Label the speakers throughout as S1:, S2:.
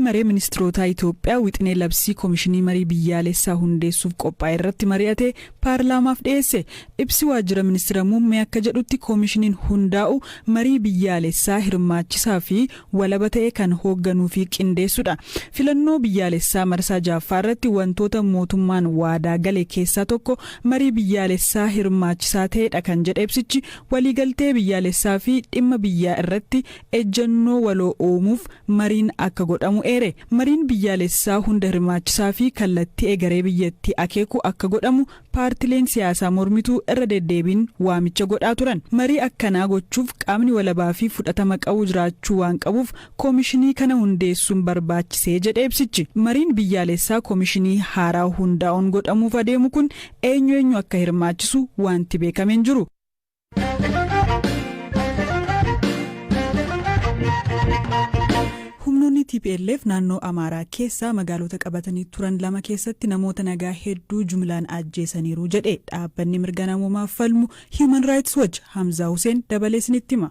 S1: Maree Ministirootaa Itoophiyaa wixinee labsii Koomishinii Marii Biyyaalessaa hundeessuuf qophaa'e irratti mari'atee paarlaamaaf dhiyeesse. Ibsi waajjira ministira muummee akka jedhutti, koomishiniin hundaa'u marii biyyaalessaa hirmaachisaa fi walaba ta'e kan hoogganuu fi qindeessudha. Filannoo biyyaalessaa marsaa ja'affaa irratti wantoota mootummaan waadaa gale keessaa tokko marii biyyaalessaa hirmaachisaa ta'edha kan jedhe ibsichi, waliigaltee biyyaalessaa fi dhimma biyyaa irratti ejjennoo waloo uumuuf mariin akka godhamu eere. Mariin biyyaalessaa hunda hirmaachisaa fi kallattii egeree biyyattii akeeku akka godhamu paartileen siyaasaa mormituu irra deddeebiin waamicha godhaa turan. Marii akkanaa gochuuf qaamni walabaa fi fudhatama qabu jiraachuu waan qabuuf koomishinii kana hundeessuun barbaachisee jedhe ibsichi. Mariin biyyaalessaa koomishinii haaraa hundaa'uun godhamuuf adeemu kun eenyu eenyu akka hirmaachisu wanti beekame hin jiru. Humnoonni TPLF naannoo Amaaraa keessaa magaalota qabatanii turan lama keessatti namoota nagaa hedduu jumlaan ajjeesaniiru jedhe dhaabbanni mirga namoomaaf falmu Human Rights Watch. Hamzaa Hussein dabalee isinitti hima.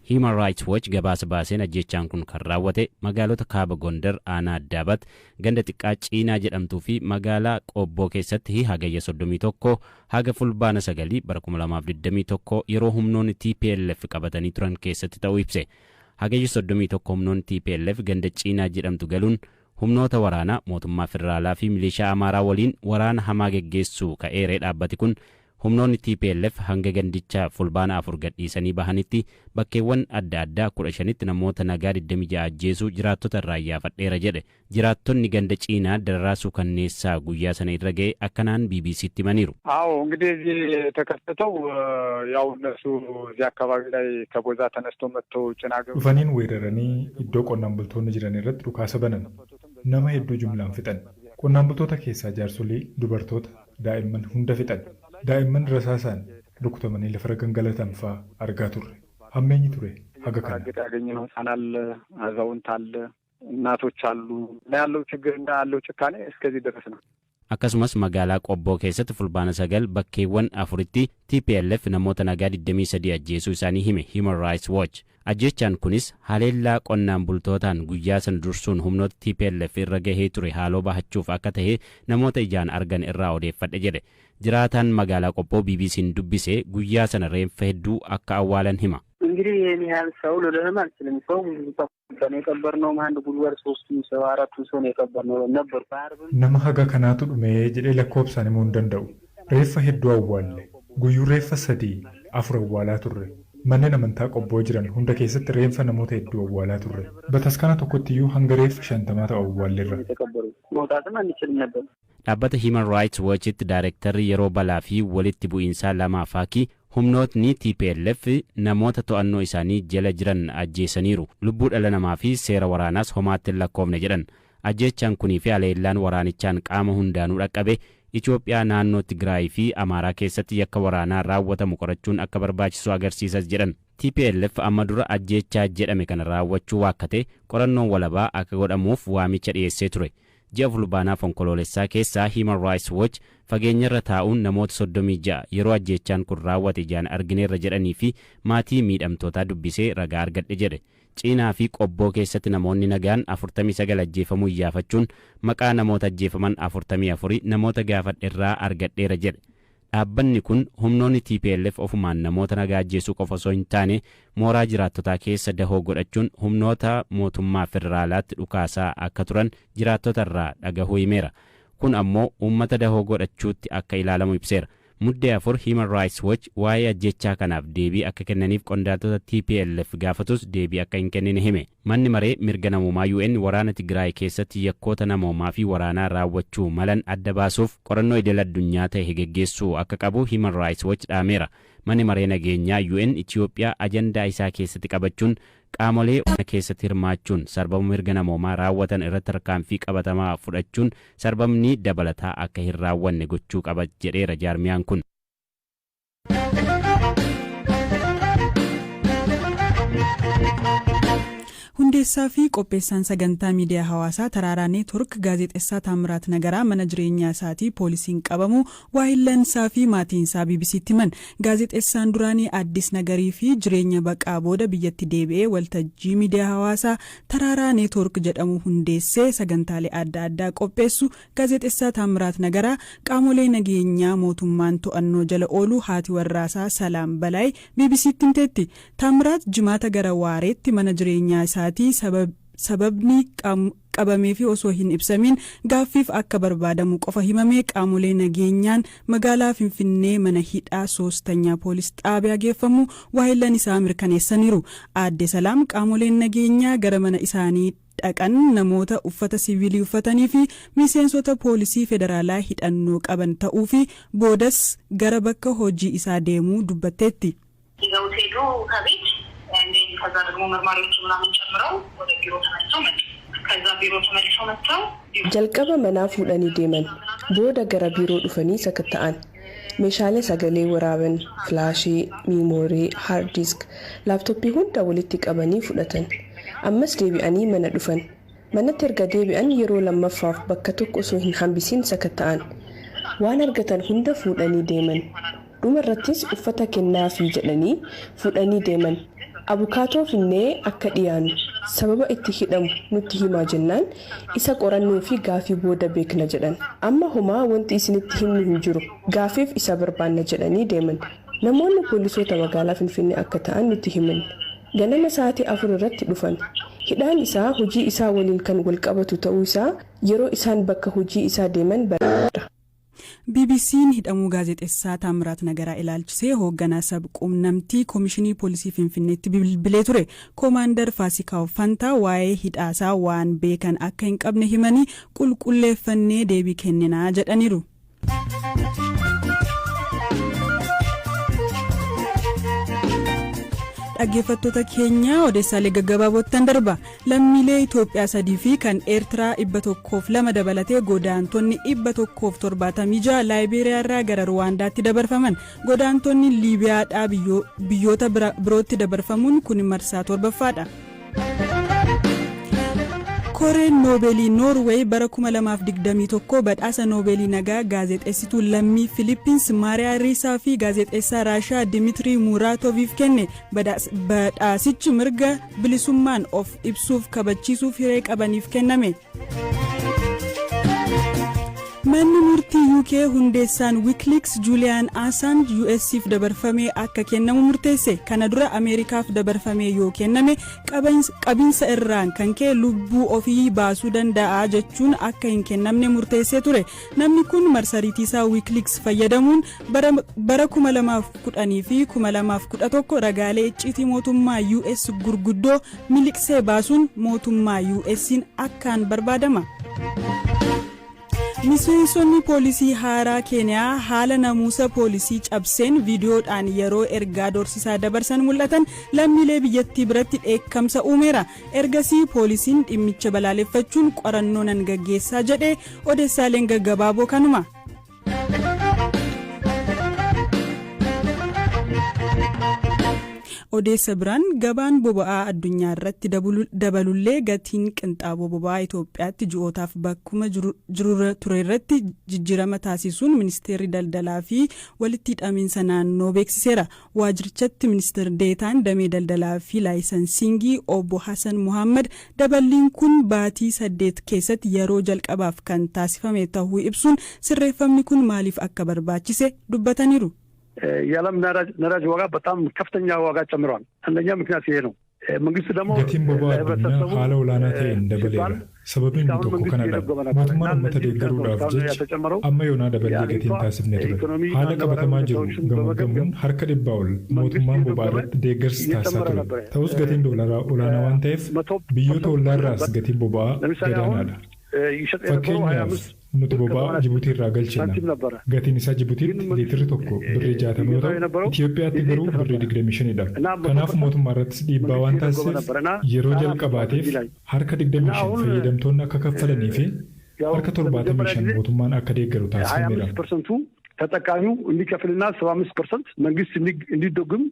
S2: Human Rights Watch gabaasa baaseen, ajjeechaan kun kan raawwate magaalota kaaba Gondar aanaa Daabat ganda xiqqaa Ciinaa jedhamtuu fi magaalaa Qobboo keessatti Hagayya 31 haga Fulbaana 9 bara 2021 yeroo humnoonni TPLF qabatanii turan keessatti ta'uu ibse. Hagayya 31 humnoonni TPLF ganda Ciinaa jedhamtu galuun humnoota waraanaa mootummaa federaalaa fi milishaa Amaaraa waliin waraana hamaa geggeessuu ka'eeree dhaabbati kun, humnoonni TPLF hanga gandicha Fulbaana 4 gadhiisanii bahanitti bakkeewwan adda addaa 15tti namoota nagaa 26 ajjeesuu jiraattota irraa iyyaafadheera jedhe. Jiraattonni ganda Ciinaa dararaa suukanneessaa guyyaa sana irra ga'e akkanaan BBCtti himaniiru.
S3: አዎ፣ እንግዲህ እዚህ የተከሰተው ያው እነሱ እዚህ አካባቢ ላይ ከቦዛ ተነስተው መጥተው ጭና ገቡ።
S4: Dhufaniin weeraranii iddoo qonnaan bultoonni jiran irratti dhukaasa banan. Nama hedduu jumlaan fixan. Qonnaan bultoota keessaa jaarsolii, dubartoota, daa'imman hunda fixan. Daa'imman rasaasaan rukutamanii lafarra gangalatan fa'aa argaa turre. Hammeenyi ture haga kana.
S3: ረግጥ ያገኘነው ህጻን አለ፣ አዛውንት አለ፣ እናቶች አሉ፣ እና ያለው ችግር እና ያለው ጭካኔ እስከዚህ ድረስ ነው።
S2: Akkasumas magaalaa Qobboo keessatti Fulbaana 9 bakkeewwan afuritti TPLF namoota nagaa 23 ajjeesuu isaanii hime Human Rights Watch. Ajjeechaan kunis haleellaa qonnaan bultootaan guyyaa sana dursuun humnoota TPLF irra gahee ture haaloo bahachuuf akka ta'e namoota ijaan argan irraa odeeffadhe jedhe. Jiraataan magaalaa Qobboo BBC'n dubbise guyyaa sana reenfa hedduu akka awwaalan hima.
S5: እንግዲህ ይህን ያህል ሰው ልልህም አልችልም። ሰው ብዙ ነው የቀበርነውም አንድ ጉድጓድ ሶስቱን ሰው አራቱን ሰው ነው የቀበርነው ነበር።
S4: Nama haga kanaatu dhumee jedhee lakkoofsaan himuu hin danda'u. Reeffa hedduu awwaalle. Guyyuu reeffa sadii afur awwaalaa turre. Manneen amantaa Qobboo jiran hunda keessatti reenfa namoota hedduu awwaalaa turre. Bataskaana tokkotti iyyuu hanga reeffa 50 ta'u awwaalleerra.
S5: የተቀበሩት መውጣትም አንችልም ነበር።
S2: Dhaabbata Human Rights Watchitti daayirektarri yeroo balaa fi walitti bu'iinsaa Lamaa Faakii, humnootni TPLF namoota to'annoo isaanii jala jiran ajjeesaniiru. Lubbuu dhala namaa fi seera waraanaas homaatti hin lakkoofne jedhan. Ajjeechaan kunii fi haleellaan waraanichaan qaama hundaanuu dhaqqabe Itoophiyaa naannoo Tigraay fi Amaaraa keessatti yakka waraanaa raawwatamu qorachuun akka barbaachisu agarsiisas jedhan. TPLF amma dura ajjeechaa jedhame kana raawwachuu waakkate qorannoon walabaa akka godhamuuf waamicha dhiyeessee ture. Ji'a Fulbaanaa Onkoloolessaa keessaa Human Rights Watch fageenyarra taa'uun namoota 36 yeroo ajjeechaan kun raawwate ijaan argineerra jedhanii fi maatii miidhamtootaa dubbisee ragaa argadhe jedhe. Ciinaa fi Qobboo keessatti namoonni nagaan 49 ajjeefamuu iyyaafachuun maqaa namoota ajjeefaman 44 namoota gaafadhe irraa argadheera jedhe. Dhaabbanni kun humnoonni TPLF ofumaan namoota nagaa ajjeesuu qofa osoo hin taane, mooraa jiraattotaa keessa dahoo godhachuun humnoota mootummaa federaalaatti dhukaasaa akka turan jiraattota irraa dhagahuu himeera. Kun ammoo uummata dahoo godhachuutti akka ilaalamu ibseera. Muddee 4 Human Rights Watch waa'ee ajjechaa kanaaf deebii akka kennaniif qondaaltota TPLF gaafatus deebii akka hin kennine hime. Manni maree mirga namoomaa UN waraana Tigraay keessatti yakkoota namoomaa fi waraanaa raawwachuu malan adda baasuuf qorannoo idil addunyaa ta'e geggeessuu akka qabu Human Rights Watch dhaameera. Manni maree nageenyaa UN Itoophiyaa ajandaa isaa keessatti qabachuun qaamolee keessatti hirmaachuun sarbama mirga namoomaa raawwatan irratti tarkaanfii qabatamaa fudhachuun sarbamni dabalataa akka hin raawwanne gochuu qaba jedheera jaarmiyaan kun.
S1: Hundeessaa fi qopheessaan sagantaa miidiyaa hawaasaa Taraaraa Neetwork, gaazexeessaa Taamiraat Nagaraa, mana jireenyaa isaatii poolisiin qabamu waahillansaa fi maatiinsaa BBCtti himan. Gaazexeessaan duraanii Addis Nagarii fi jireenya baqaa booda biyyatti deebi'ee waltajjii miidiyaa hawaasaa Taraaraa Neetwork jedhamu hundeessee sagantaalee adda addaa qopheessu, gaazexeessaa Taamiraat Nagaraa, qaamolee nageenyaa mootummaan to'annoo jala oolu haati warraasaa Salaam Balaay BBCtti himteetti. Taamiraat Jimaata gara waareetti mana jireenyaa isaatii sababni qabameefi osoo hin ibsamiin gaaffiif akka barbaadamu qofa himamee qaamolee nageenyaan magaalaa Finfinnee mana hidhaa Soostanyaa Poolis Xaabiyaa geeffamu waahillan isaa mirkaneessaniiru. Aadde Salaam qaamoleen nageenyaa gara mana isaanii dhaqan namoota uffata siviilii uffatanii fi miseensota poolisii federaalaa hidhannoo qaban ta'uu fi boodas gara bakka hojii isaa deemuu dubbatteetti.
S6: ይዘውት ሄዱ ከቤት። ከዛ ደግሞ መርማሪዎቹ ምናምን ጨምረው ወደ ቢሮ ተመልሰው መጡ። ከዛ ቢሮ ተመልሰው መጥተው
S7: Jalqaba manaa fuudhanii deeman. Booda gara biiroo dhufanii sakatta'an. Meeshaalee sagalee waraaban, filaashii, miimoorii, hard disk, laaptooppii hunda walitti qabanii fudhatan. Ammas deebi'anii mana dhufan. Manatti erga deebi'an yeroo lammaffaaf bakka tokko osoo hin hambisiin sakatta'an. Waan argatan hunda fuudhanii deeman. Dhuma irrattis uffata kennaafii jedhanii fuudhanii deeman. Abukaatoo finnee akka dhiyaannu, sababa itti hidhamu nutti himaa jennaan, isa qorannoo fi gaafii booda beekna jedhan. Amma homaa wanti isinitti himnu hin jiru, gaafiif isa barbaanna jedhanii deeman. Namoonni poolisoota magaalaa Finfinnee akka ta'an nutti himan. Ganama sa'aatii 4 irratti dhufan. Hidhaan isaa hojii isaa waliin kan walqabatu ta'uu isaa yeroo isaan bakka hojii isaa deeman baradha.
S1: BBC'n hidhamuu gaazexeessaa Taamiraat Nagaraa ilaalchisee hoogganaa sab-quunnamtii Koomishinii Poolisii Finfinneetti bilbilee ture. Koomaandar Faasikaw Fantaa waa'ee hidhaasaa waan beekan akka hin qabne himanii, qulqulleeffannee deebii kenninaa jedhaniiru. Dhaggeeffattoota keenya, odeessaalee gaggabaabootan darba. Lammiilee Itoophiyaa sadii fi kan Eertiraa 102 dabalatee godaantonni 176 Laayibeeriyaa irraa gara Ruwaandaatti dabarfaman. Godaantonni Liibiyaadhaa biyyoota birootti dabarfamuun kun marsaa torbaffaadha. Koreen Noobeelii Noorweey bara 2021 badhaasa Noobeelii nagaa gaazexeessituu lammii Filippins Maariyaa Riisaa fi gaazexeessaa Raashaa Dimitirii Muraatoviif kenne. Badhaasichi mirga bilisummaan of ibsuuf kabachiisuuf hiree qabaniif kenname. Manni murtii UK hundeessaan Wikileaks Juuliyaan Assange US'if dabarfamee akka kennamu murteesse. Kana dura Ameerikaaf dabarfamee yoo kenname qabiinsa irraan kan ka'e lubbuu ofii baasuu danda'a jechuun akka hin kennamne murteessee ture. Namni kun marsariitii isaa Wikileaks fayyadamuun bara 2010 fi 2011 ragaalee icciitii mootummaa US gurguddoo miliqsee baasuun mootummaa US'n akkaan barbaadama. Miseensonni poolisii haaraa Keeniyaa haala namuusa poolisii cabseen viidiyoodhaan yeroo ergaa dorsisaa dabarsan mul'atan lammiilee biyyattii biratti dheekkamsa uumeera. Ergasii poolisiin dhimmicha balaaleffachuun qorannoo nan gaggeessaa jedhe. Odeessaaleen gaggabaaboo kanuma. Odeessa biraan, gabaan boba'aa addunyaa irratti dabalullee gatiin qinxaaboo boba'aa Itoophiyaatti ji'ootaaf bakkuma jiru ture irratti jijjiirama taasisuun Ministeerri Daldalaa fi Walitti Hidhamiinsa Naannoo beeksiseera. Waajjirichatti ministeer deetaan damee daldalaa fi laayisansiingii obbo Hasan Muhammad daballiin kun baatii 8 keessatti yeroo jalqabaaf kan taasifame ta'uu ibsuun, sirreeffamni kun maaliif akka barbaachise dubbataniiru.
S8: የዓለም ነዳጅ ዋጋ በጣም ከፍተኛ ዋጋ ጨምረዋል። አንደኛ ምክንያት ይሄ ነው። መንግስት ደግሞ
S4: Gatiin boba'aa addunyaa haala olaanaa ta'een dabaleera. Sababiin inni tokko kanadha. Mootummaan uummata deeggaruudhaaf jecha amma yoonaa daballee gatiin taasifne ture. Haala qabatamaa jiru gamaggamuun harka 100 ol mootummaan boba'aa irratti deeggarsa taasisaa ture. Ta'us gatiin doolaraa olaanaa waan ta'eef biyyoota ollaarraas gatiin boba'aa gadaanaadha. Fakkeenyaaf, nuti boba'aa Jibuutii irraa galchina. Gatiin isaa Jibuutiitti liitirri tokko birrii 60 yoo ta'u, Itoophiyaatti garuu birrii 25dha. Kanaaf mootummaa irrattis dhiibbaa waan taasiseef yeroo jalqabaatiif harka 25 fayyadamtoonni akka kaffalanii fi harka 75 mootummaan akka deeggaru taasifameera.
S8: ፐርሰንቱ ተጠቃሚው እንዲከፍልና 75% መንግስት እንዲደጉም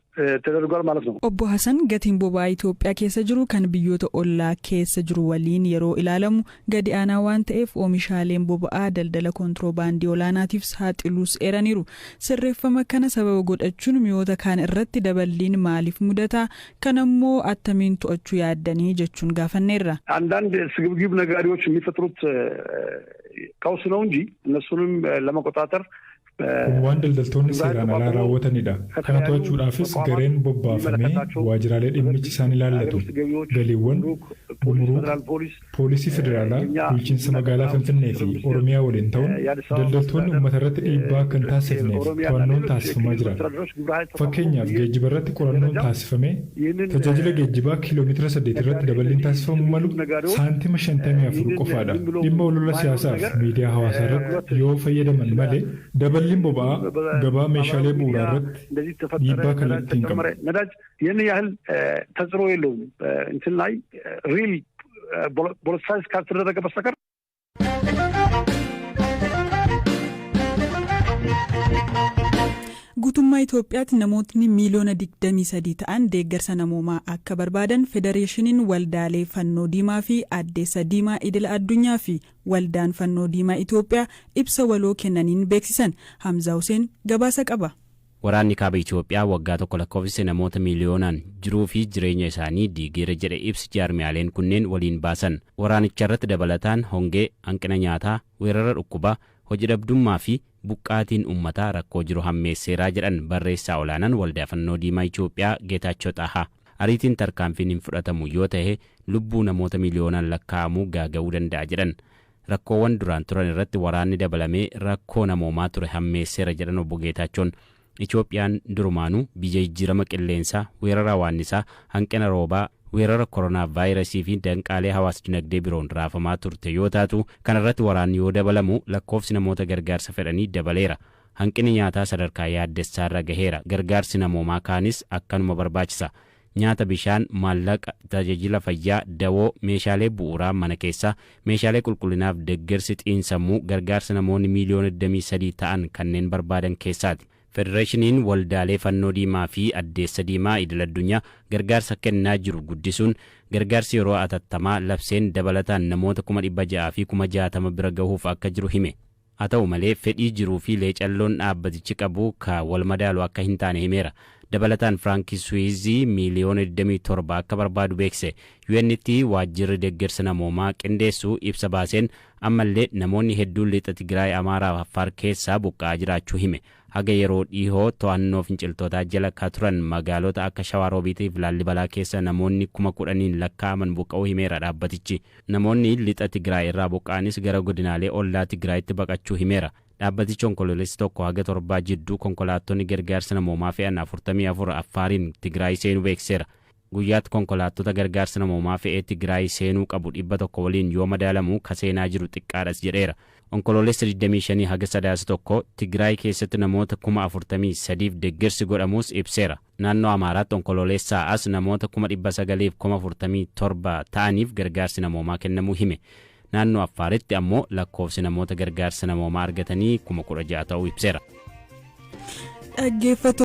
S8: ተደርጓል ማለት ነው።
S1: Obbo Hasan gatiin boba'aa Itoophiyaa keessa jiru kan biyyoota ollaa keessa jiru waliin yeroo ilaalamu gadi aanaa waan ta'eef oomishaaleen boba'aa daldala kontiroobaandii olaanaatiif saaxiluus eeraniiru. Sirreeffama kana sababa godhachuun mi'oota kaan irratti daballiin maaliif mudataa? Kanammoo attamiin to'achuu yaaddanii jechuun gaafanneerra.
S8: አንዳንድ ስግብግብ ነጋዴዎች የሚፈጥሩት ቀውስ ነው እንጂ እነሱንም ለመቆጣጠር
S4: Kun waan daldaltoonni seeraan alaa raawwatanidha. Kana to'achuudhaafis gareen bobbaafamee waajjiraalee dhimmichi isaan ilaallatu galiiwwan, gumuruuka, poolisii federaalaa, bulchiinsa magaalaa Finfinnee fi Oromiyaa waliin ta'uun daldaltoonni uummata irratti dhiibbaa akka hin taasifneef to'annoon taasifamaa jira. Fakkeenyaaf, geejjiba irratti qorannoon taasifamee tajaajila geejjibaa kiiloomeetira 8 irratti daballiin taasifamuu malu saantima 54 qofaadha. Dhimma olola siyaasaaf miidiyaa hawaasaa irratti yoo fayyadaman malee daballiin boba'aa gabaa meeshaalee bu'uuraa irratti dhiibbaa kallattii hin qabu.
S8: ነዳጅ ይህን ያህል ተጽዕኖ የለውም እንትን ላይ ሪል ፖለቲሳይዝ ካልተደረገ በስተቀር።
S1: Guutummaa Itoophiyaatti namootni miiliyoona 23 ta'an deeggarsa namoomaa akka barbaadan Federeeshiniin Waldaalee Fannoo Diimaa fi Addeessa Diimaa Idila Addunyaa fi Waldaan Fannoo Diimaa Itoophiyaa ibsa waloo kennaniin beeksisan. Hamzaa Hussein gabaasa qaba.
S2: Waraanni kaaba Itoophiyaa waggaa tokko lakkoofsise namoota miiliyoonaan jiruu fi jireenya isaanii diigeera jedhe ibsi jaarmiyaaleen kunneen waliin baasan. Waraanicha irratti dabalataan hongee, hanqina nyaataa, weerara dhukkubaa, hojii dhabdummaa fi buqqaatiin uummataa rakkoo jiru hammeesseeraa jedhan barreessaa olaanaan Waldaa Fannoo Diimaa Itoophiyaa Geetaachoo Xahaa. Ariitiin tarkaanfiin hin fudhatamu yoo ta'e lubbuu namoota miiliyoonaan lakkaa'amuu gaaga'uu danda'a jedhan. Rakkoowwan duraan turan irratti waraanni dabalamee rakkoo namoomaa ture hammeesseera jedhan obbo Geetaachoon. Itoophiyaan durumaanuu biyya jijjiirama qilleensaa, weerara hawaannisaa, hanqina roobaa, weerara koronaa vaayirasii fi danqaalee hawaas dinagdee biroon raafamaa turte yoo taatu, kanarratti waraanni yoo dabalamu lakkoofsi namoota gargaarsa fedhanii dabaleera. Hanqinni nyaataa sadarkaa yaaddessaarra gaheera. Gargaarsi namoomaa kaanis akkanuma barbaachisa. Nyaata, bishaan, maallaqa, tajaajila fayyaa, dawoo, meeshaalee bu'uuraa mana keessaa, meeshaalee qulqullinaaf deeggarsi xiinsammuu gargaarsa namoonni miiliyoona 23 ta'an kanneen barbaadan keessaati. Federeeshiniin Waldaalee Fannoo Diimaa fi Addeessa Diimaa Idil Addunyaa gargaarsa kennaa jiru guddisuun gargaarsi yeroo atattamaa labseen dabalataan namoota 660,000 bira gahuuf akka jiru hime. Haa ta'u malee, fedhii jiruu fi leecalloon dhaabbatichi qabu ka wal madaalu akka hin taane himeera. Dabalataan Firaankii Suwiizii miiliyoona 27 akka barbaadu beekse. UN'tti waajjirri deeggarsa namoomaa qindeessu ibsa baaseen ammallee namoonni hedduun lixa Tigraay, Amaaraa fi Affaar keessaa buqqa'aa jiraachuu hime. Haga yeroo dhihoo to'annoo finciltootaa jala ka turan magaalota akka Shawaa Roobiitii fi Laallibalaa keessa namoonni 10,000n lakkaa'aman buqqa'uu himeera dhaabbatichi. Namoonni lixa Tigraay irraa buqqa'anis gara godinaalee ollaa Tigraayitti baqachuu himeera. Dhaabbatichi Onkoloolessa 1 haga 7 jidduu konkolaattonni gargaarsa namoomaa fe'an 44 Affaariin Tigraay seenuu beeksiseera. Guyyaatti konkolaattota gargaarsa namoomaa fe'ee Tigraay seenuu qabu 100 waliin yoo madaalamu ka seenaa jiru xiqqaadhas jedheera. Onkoloolessa 25 haga Sadaasa 1 Tigraay keessatti namoota 43,000f deeggarsi godhamuus ibseera. Naannoo Amaaraatti Onkoloolessaa as namoota 947,000 ta'aniif gargaarsi namoomaa kennamuu hime. Naannoo Affaaritti ammoo lakkoofsi namoota gargaarsa namoomaa argatanii 16,000 ta'uu ibseera.
S1: Dhaggeeffattoota.